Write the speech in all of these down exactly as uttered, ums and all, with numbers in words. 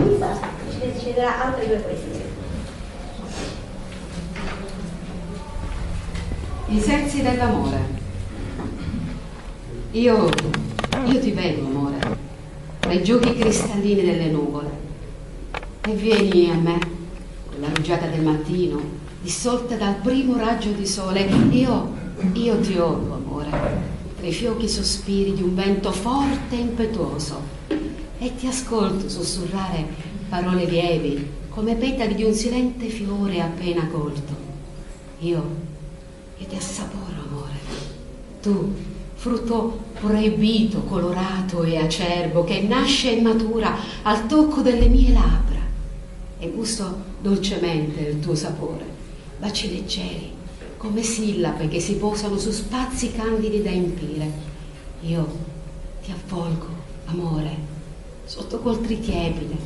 Ci deciderà altre due poesie. I sensi dell'amore. Io, io ti vedo, amore, tra i giochi cristallini delle nuvole. E vieni a me, con la rugiada del mattino, dissolta dal primo raggio di sole. Io, io ti odo, amore, tra i fiochi sospiri di un vento forte e impetuoso. E ti ascolto sussurrare parole lievi, come petali di un silente fiore appena colto. Io, io ti assaporo, amore. Tu, frutto proibito, colorato e acerbo, che nasce e matura al tocco delle mie labbra, e gusto dolcemente il tuo sapore. Baci leggeri, come sillabe che si posano su spazi candidi da empire. Io ti avvolgo, amore, sotto coltri tiepidi,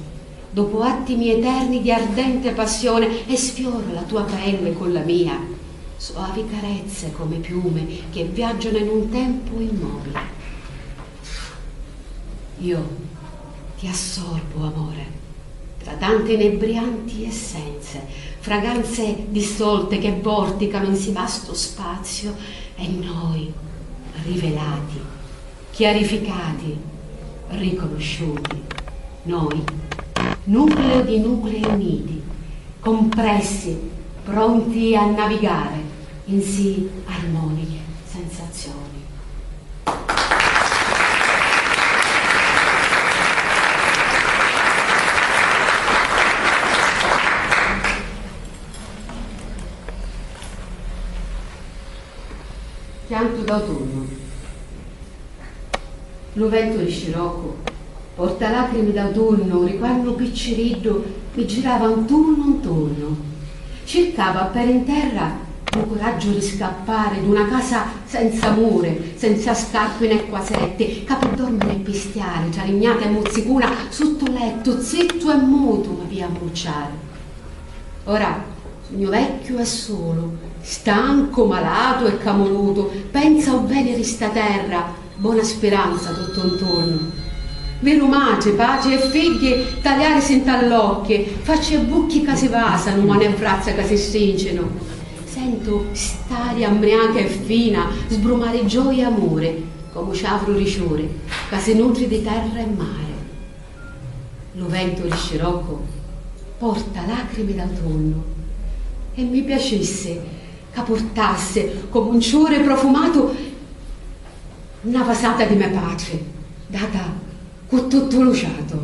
dopo attimi eterni di ardente passione, e sfioro la tua pelle con la mia, soavi carezze come piume che viaggiano in un tempo immobile. Io ti assorbo, amore, tra tante inebrianti essenze, fragranze dissolte che vorticano in sì vasto spazio, e noi, rivelati, chiarificati, riconosciuti, noi, nucleo di nuclei uniti, compressi, pronti a navigare in sì armoniche sensazioni. Chiantu d'autunnu. Lu ventu di sciroccu porta lacrimi d'autunnu, di quannu picciriddu mi girava ntunnu ntunnu. Circava per in terra lu curaggiu di scappari d'una casa senza muri, senza scarpi né quasetti, ca pi dormiri e pistiari, tra lignata e muzzicuna, sottu lettu, zittu e mutu, m'avia a mucciari. Ora sugnu vecchiu e sulu, stancu, malatu e camulutu, penza u veni di sta terra, bona spiranza tuttu ntunnu. Viru matri, patri e figghi taliarisi nta l'occhi, facci e bucchi ca si vasanu, mani e vrazza ca si strincinu. Sentu st'aria mriaca e fina sbrumari gioia e amuri, comu ciavru di ciuri ca si nutri di terra e mari. Lu ventu di sciroccu porta lacrimi d'autunnu e mi piacissi ca purtassi, comu un ciuri profumatu, na vasata di me patri, data cu tuttu lu ciatu.